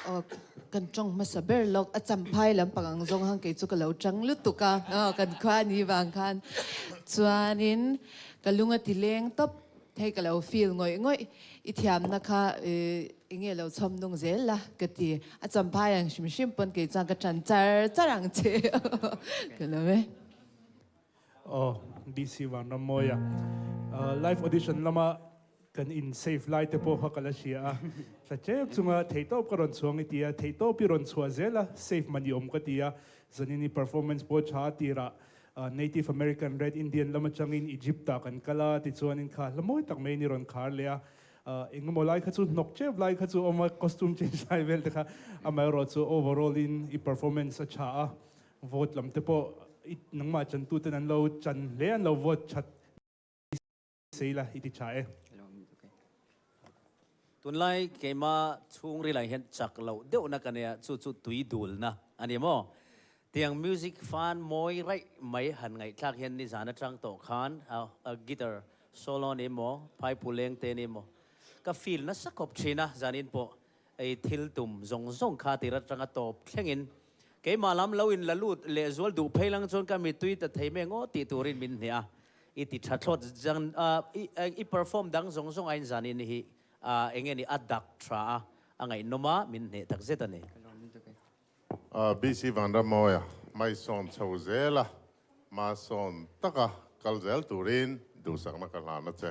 Aw kan tawng hmasa ber lawk a champhai lampang ang zawng han kei chu ka lo tang lutuk a aw kan khua ni vang khan chuanin ka lung a ti leng tawp thei ka lo feel ngawih ngawih i thiamna kha enge lo chhawm nung zel la ka ti a champhai ang hrim hrim pawn kei chuan ka tan char char ang che ka lo e. Aw DC Vanrammawia live audition lama Kan in save lai te pawh kha ka la hria a, tla tep chunga theihtawp ka rawn chhuang i ti a, theihtawp i rawn chhuah zel a, save man i awm ka ti a, zanin i performance pawh tha a tirah Native American Red Indian lam atangin Egypt ah kan kal a, tichuanin kha hla mawi tak maiin i rawn khar leh a, engemaw lai kha chu hnawk tep lai kha chu awm a, costume change lai vel te kha, amaherawh chu overall in i performance a tha a, vote lam te pawh i nangmah chantu ten an lo chan hle an lo vote that. Seila i ti tha e. Tunlai keima chhungril ah hian chak loh deuhna ka nei a, chu chu tui dulna a ni maw? Tiang music fan mawi raih mai han ngaihthlak hian nizan atang tawh khan a guitar solo ni maw, phaipu lengte ni maw, ka feel nasa khawp thin a, zanin pawh Ei thil tum zawng zawng kha tir atanga tawp thlengin keimah lam lo in la lut leh zual duh phei lang chuan ka mittui ta thei mai ngawt tih turin min hneh a, i ti tha thlawt zan i perform dang zawng zawng aiin zanin hi eng nge ni a dak tha a, a ngaihnawm a, min hneh tak zet a ni. BC Vanramawia hmaisawn chho zela hmasawn taka kal zel turin duhsakna ka hlan a che.